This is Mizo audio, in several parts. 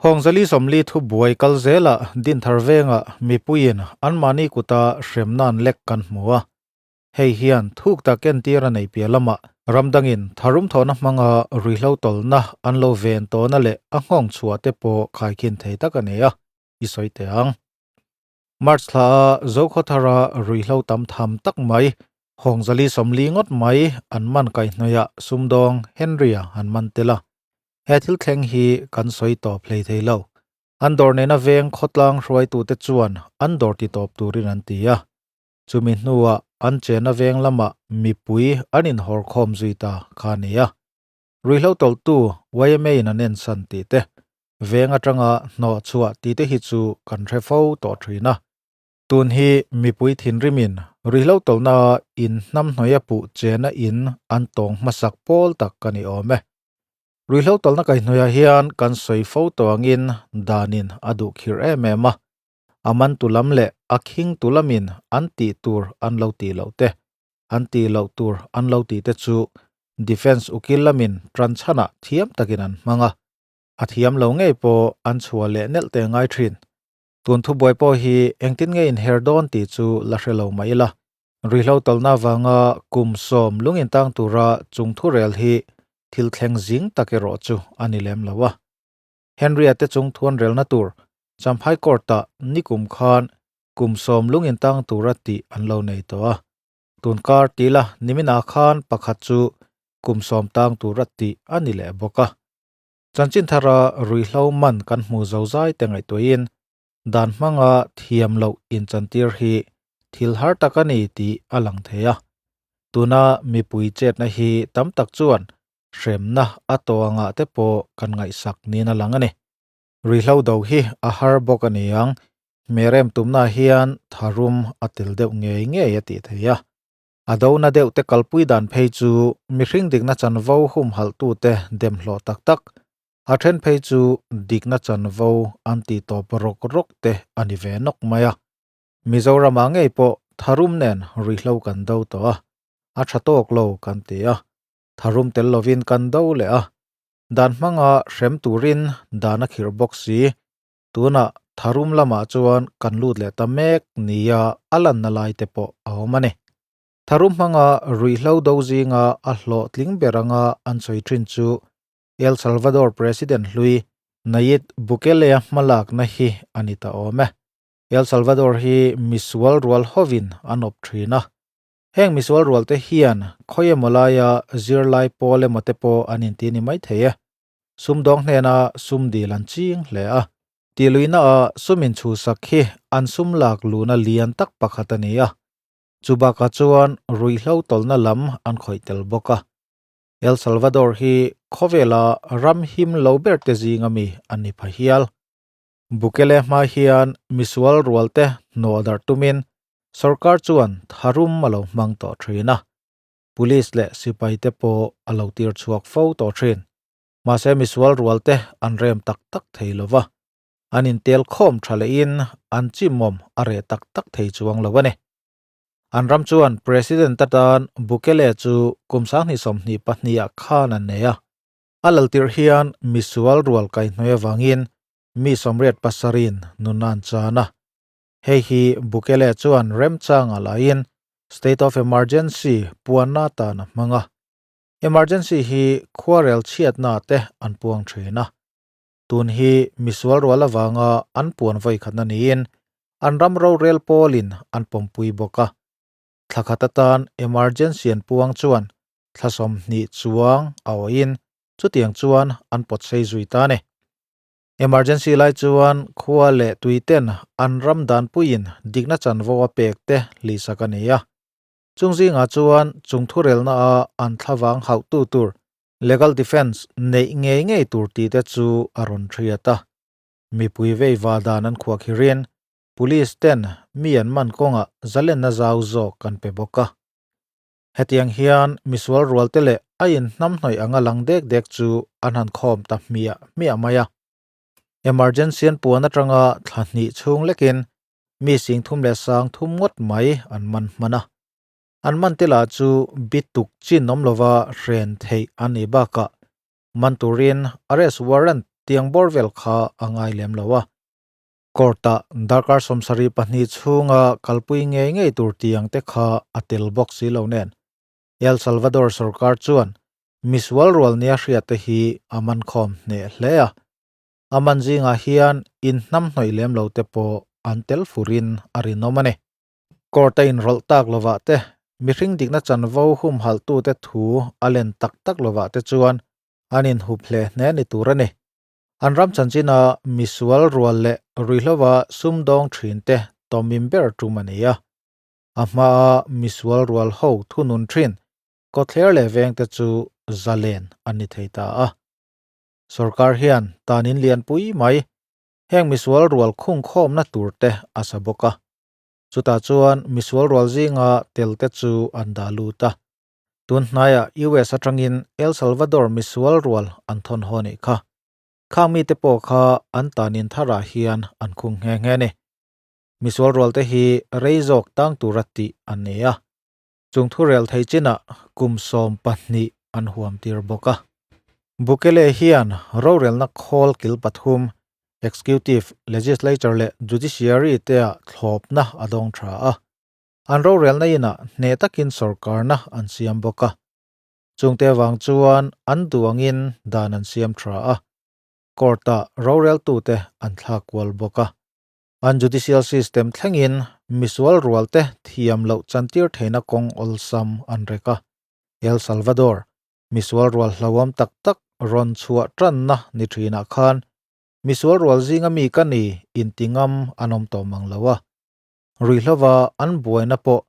Hawngzali 40 thubuai kal zelah Dinthar vengah mipuiin anmahni kuta hremna an lek kan hmu a. Hei hian thuk tak entir a nei piah lamah ram dangin tharum thawhna hmanga ruihhlo tawlhna an lo ven tawhna leh a nghawng chhuah te pawh khaikhin thei tak a nei a, i sawi teh ang. March thla a Zokhawthara ruihhlo tam tham tak mai Hawngzali 40 ngawt mai an man kaihhnawihah sumdawng Henry-a an man tel a. He thil thleng hi kan sawi tawp hlei thei lo. An dawr nena veng khawtlang hruaitute chuan an dawr ti tawp turin an ti a. Chumi hnuah an chena veng lamah mipui an inhawr khawm zui ta kha a ni a. Ruihhlo tawlhtu YMA in an ensan tih te, veng atanga hnawh chhuah tih te hi chu kan hre fo tawh thin a. Tun hi mipui thinrimin ruihhlo tawlhna in hnamhnawih a puh chena in an tawng hmasak pawl tak ka ni awm e. Ruihhlo tawlhna kaihhnawihah hian kan sawi fo tawh angin danin a duh khirh em em a, a man tu lam leh a khing tu lamin an tih tur an lo tih loh te, an tih loh tur an lo tih te chu defence ukil lamin tan chhanah thiam takin an hmang a, a thiam lo ngei pawh an chhuah leh nelh te ngai thin. Tun thubuai pawh hi engtin nge inher dawn tih chu la hre lo mah ila. Ruihhlo tawlhna avanga kum 10 lung intang tura chung thurel hi thil thleng zing tak erawh chu a ni lem lo a. Henry-a te chung thuan relna tur Champhai Court-ah nikum khan kum 10 lung intang tura tih an lo nei tawh a. Tun kar tila niminah khan pakhat chu kum 10 tang tura tih a ni leh bawk a. Chanchin thara ruihhlo man kan hmu zo zai te ngaihtuahin dan hmanga thiam loh inchantir hi thil har tak a ni tih a lang thei a. Tuna mipui chetna hi tam tak chuan hremna a tawngah te pawh kan ngaihsak niin a lang a ni. Ruihhlo do hi a har bawk a ni ang, hmerem tumna hian tharum a tel deuh ngei ngei a tih thei a. A dona deuh te kalpui dan phei chu mihring dikna chanvo humhalhtute dem hlawh tak tak, a then phei chu dikna chanvo an tih tawp rawk rawk te a ni ve nawk mai a. Mizoramah ngei pawh tharum nen ruihhlo kan do tawh a, a tha tawk lo kan ti a, tharum tel lovin kan do leh a, dan hmanga hrem turin dan a khirh bawk si, tunah tharum lamah chuan kan lut leh ta mek nia a lanna lai te pawh a awm a ni. Tharum hmanga ruihhlo do zinga a hlawhtling ber anga an sawi thin chu El Salvador President hlui Nayib Bukele-a hmalakna hi a ni ta awm e. El Salvador hi misual rual hovin an awp thin a. Heng misual rual te hian khawi emaw laia zirlai pawl emaw te pawh an inti ni mai thei e. Sumdawng hnena sum dil an ching hle a. Tihluihna ah sum inchhuhsak hi an sum lak luhna lian tak pakhat a ni a. Chubakah chuan ruihhlo tawlhna lam an khawih tel bawk a. El Salvador hi khawvela ram him lo ber te zinga mi an ni pha hial. Bukele hma hian misual rual te hnawh darh tumin sorkar chuan tharum a lo hmang tawh thin a. Police leh sipai te pawh a lo tir chhuak fo tawh thin. Mahse misual rual te an rem tak tak thei lova. An intel khawm tha lehin an chimawm a reh tak tak thei chuang lo a ni. An ram chuan President atan Bukele chu kum 2022 ah khan an nei a. A laltirh hian misual rual kaihhnawih avangin mi 87 in nun an chan a. Hei hi Bukele chuan remchanga laiin State of Emergency puanna atan a hmang a. Emergency hi khuarel chhiatna te an puang thin a. Tun hi misual rual avanga an puan vawi khatna niin an ram rorel pawlin an pawmpui bawk a. Thla khat atan emergency an puang chuan thla 20 chuang a awhin chutiang chuan an pawt sei zui ta a ni. Emergency lai chuan khua leh tui ten an ram danpuiin dikna chanvo a pek te hlihsak a ni a. Chung zingah chuan chung thurelna a an thlavang hauhtu tur legal defence neih ngei ngei tur tih te chu a rawn thiat a. Mipui vei va dan an khuah khirin police ten mi an man kawngah zalenna zau zawk an pe bawk a. Hetiang hian misual rual te leh a inhnamhnawih anga lang dek dek chu an han khawm ta hmiah hmiah mai a. Emergency an puan atanga thla hnih chhung lekin mi 33,000 ngawt mai an man hman a. An man te lah chu bituk chin awm lova hren theih an ni bakah man turin arrest warrant tiang bawr vel kha a ngai lem lo a. Court-ah darkar 72 chhunga kalpui ngei ngei tur tiang te kha a tel bawk si lo nen. El Salvador sorkar chuan misual rual nia hriat te hi a man khawm hneh hle a. A man zingah hian inhnamhnawih lem lo te pawh an tel furin a rinawm a ni. Court a inrawlh tak lovah te, mihring dikna chanvo humhalhtute thu a len tak tak lovah te chuan an inhup hle hne ni tur a ni. An ram chanchina misual rual leh ruihhlova sumdawng thinte tawmim ber tum a ni a. A hmaa misual rual ho thunun thin kawtthler leh vengte chu zalen an ni thei ta a. Sorkar hian tanin lianpui mai heng misual rual khungkhawmna tur te a sa bawk a. Chutah chuan misual rual zinga tel te chu an dah lut a. Tun hnaiah US atangin El Salvador misual rual an thawn haw nih kha. Khang mite pawh kha an tanin tharah hian an khung nghe nghe ni. Misual rual te hi rei zawk tang tura tih an ni a. Chung thurel thei chinah kum 12 an huam tir bawk a. Bukele hian rorelna khawl kil pathum, executive, legislature leh judiciary te ah thlawpna a dawng tha a. An rorelna inah hneh takin sorkarna an siam bawk a. Chungte avang chuan an duangin dan an siam tha a. Court-ah roreltute an thlak kual bawk a. An judicial system thlengin misual rual te thiam loh chantir theihna kawng awlsam an rek a. El Salvador, misual rual hlauhawm tak tak rawn chhuah tanna ni thinah khan misual rual zinga mi ka ni inti ngam an awm tawh mang lo a. Ruihhlova an buaina pawh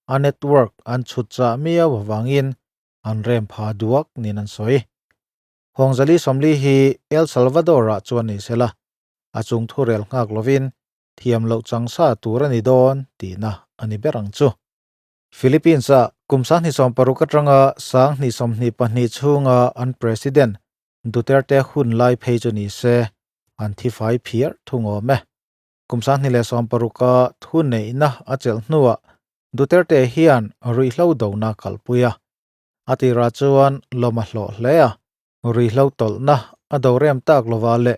a network an chhut chah miau avangin an rem pha duak niin an sawi. Hawngzali 40 hi El Salvador-ah chuan ni sela, a chung thurel nghak lovin thiam loh changsa tur a ni dawn tihna a ni ber ang chu. Philippines-ah kum 2060 atanga 2022 chhunga an president Duterte hun lai phei chu ni se, an thi fai phiar thung awm e. Kum 2016-a thu neihna a chelh hnuah Duterte hian ruihhlo dona kalpui a. A tirah chuan lawm a hlawh hle a, ruihhlo tawlhna a do rem tak lova leh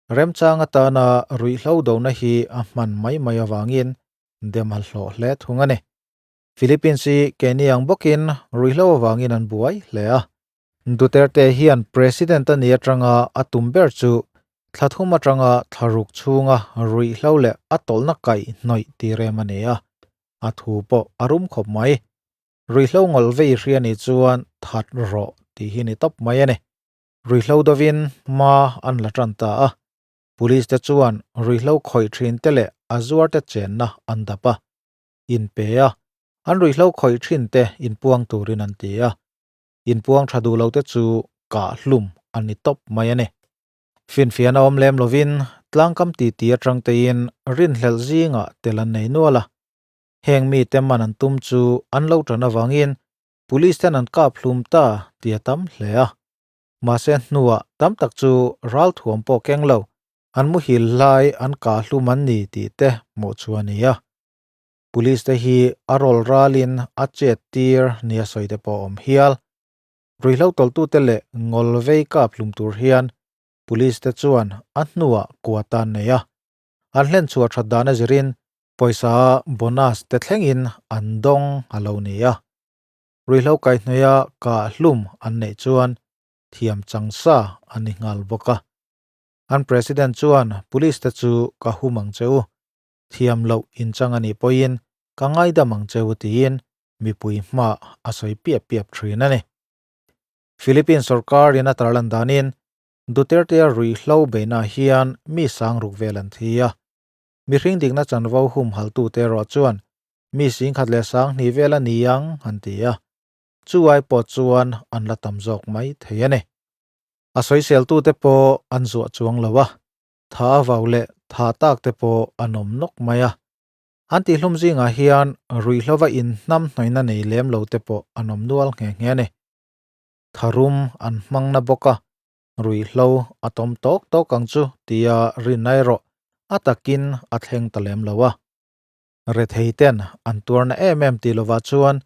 remchang atana ruihhlo dona hi a hman mai mai avangin dem a hlawh hle thung a ni. Philippines hi keini ang bawkin ruihhlo avangin an buai hle a. Duterte hian president a ni atanga a tum ber chu thla thum atanga thla ruk chhunga ruihhlo leh a tawlhna kaih hnawih ti rem a ni a. A thu pawh a rum khawp mai. Ruihhlo ngawlh vei hria ni chuan that rawh tih hi ni tawp mai a ni. Ruihhlo dovin hma an la tan ta a. Police te chuan ruihhlo khawih thin te leh a zuar te chenna an dap a. In pe a, an ruihhlo khawih thin te inpuang turin an ti a. Inpuang tha duh lo te chu kah hlum an ni tawp mai a ni. Finfian a awm lem lovin tlangkam titi atang tein rinhlelh zingah tel an nei nual a. Heng mite man an tum chu an lo tan avangin police ten an kap hlum ta tih a tam hle a. Mahse hnuah tam tak chu ral thuam pawh keng lo, an muhil lai an kah hlum an ni tih te hmuh chu a ni a. Police te hi a rawl ralin a chet tir nia sawi te pawh a awm hial. Ruihhlo tawltute leh ngawl vei kap hlum tur hian police te chuan a hnuah kua tan nei a. An hlen chhuah that dan a zirin pawisa bonus te thlengin an dawng a lo ni a. Ruihhlo kaihhnawih a kah hlum an neih chuan thiam changsa an ni nghal bawk a. An president chuan police te chu ka hum ang che u, thiam loh inchang a nih pawhin ka ngaidam ang che u tiin mipui hma a sawi piap piap thin a ni. Philippines sorkarin a tarlan danin Duterte-a ruihhlo beihna hian mi sang ruk vel an thi a. Mihring dikna chanvo humhaltute erawh chuan mi 10,020 vel a ni ang an ti a. Chu ai pawh chuan an la tam zawk mai thei a ni. A sawiseltute pawh an zuah chuang lo a, tha a vau leh tha tak te pawh an awm nawk mai a. An tihhlum zingah hian ruihhlova inhnam hnawihna nei lem lo te pawh an awm nual nghe nghe a ni. Tharum an hmang na bawk a, ruihhlo a tawm tawk tawk ang chu tia rinna erawh a takin a thleng ta lem lo a. Rethei ten an tuarna em em tih lovah chuan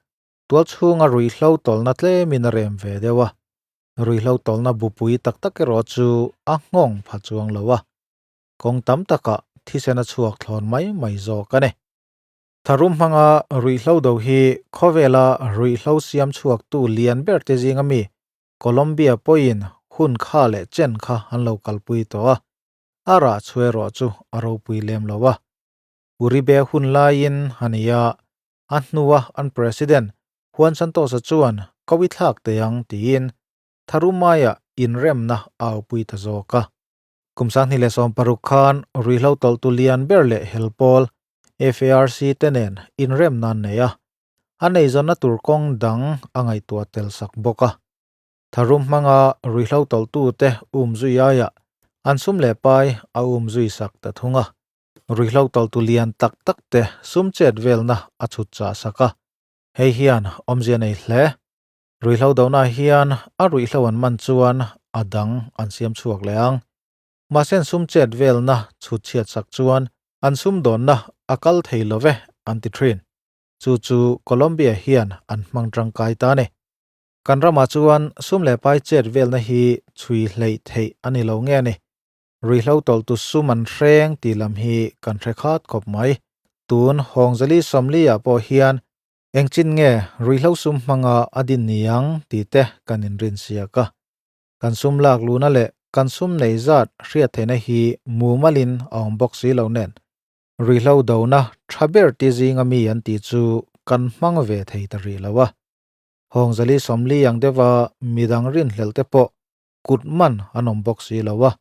tual chhunga ruihhlo tawlhna tlemin a rem ve deuh a. Ruihhlo tawlna bupui tak tak erawh chu a nghawng pha chuang lo a, kawng tam takah thisen a chhuak thlawn mai mai zawk a ni. Tharum hmanga ruihhlo do hi khawvela ruihhlo siam chhuaktu lian ber te zinga mi Colombia pawhin hun kha leh chen kha an lo kalpui tawh a, a rah chhu erawh chu a ropui lem lo a. Uribe hun laiin a ni a, a hnua an President Juan Santos-a chuan kawi thlak thei ang tiin Tharumaia inremna a aupui ta zawk a. Kum 2016 khan ruihhlo tawlhtu lian ber leh helpawl FARC te nen inremna an nei a, a neizawnna tur kawng dang a ngaihtuah tel sak bawk a. Tharum hmanga ruihhlo tawlhtute um zui aiah an sum leh pai a um zui sak ta thung a. Ruihhlo tawlhtu lian tak tak te sum chet velna a chhut chah sak a. Hei hian awmzia nei hle. Ruihhlo dohna hian a ruihhlo an man chuan a dang an siam chhuak leh ang. Mahse an sum chet velna chhut chhiat sak chuan an sum dawnna a kal thei lo ve an ti thin. Chu chu Colombia hian an hmang tangkai ta a ni. Kan ramah chuan sum leh pai chet velna hi chhui hleih theih a ni lo nge ni. Ruihhlo tawlhtu sum an hreng tih lam hi kan hre khat khawp mai. Tun Hawngzali Sawmli-ah pawh hian engchin nge ruihhlo sum hmanga a din ni ang tih te kan inrinsiak a. Kan sum lak luhna leh kan sum nei zat hriat theihna hi mumalin a awm bawk si lo nen ruihhlo dona tha ber ti zinga mi an tih chu kan hmang ve thei ta rih lo a. Hawngzali Sawmli ang deuha midang rinhlelh te pawh kut man an awm bawk si lo a,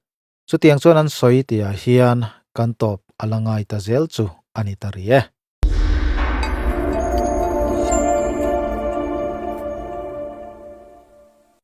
chutiang chuan an sawi tihah hian kan tawp a la ngai ta zel chu a ni ta rih e.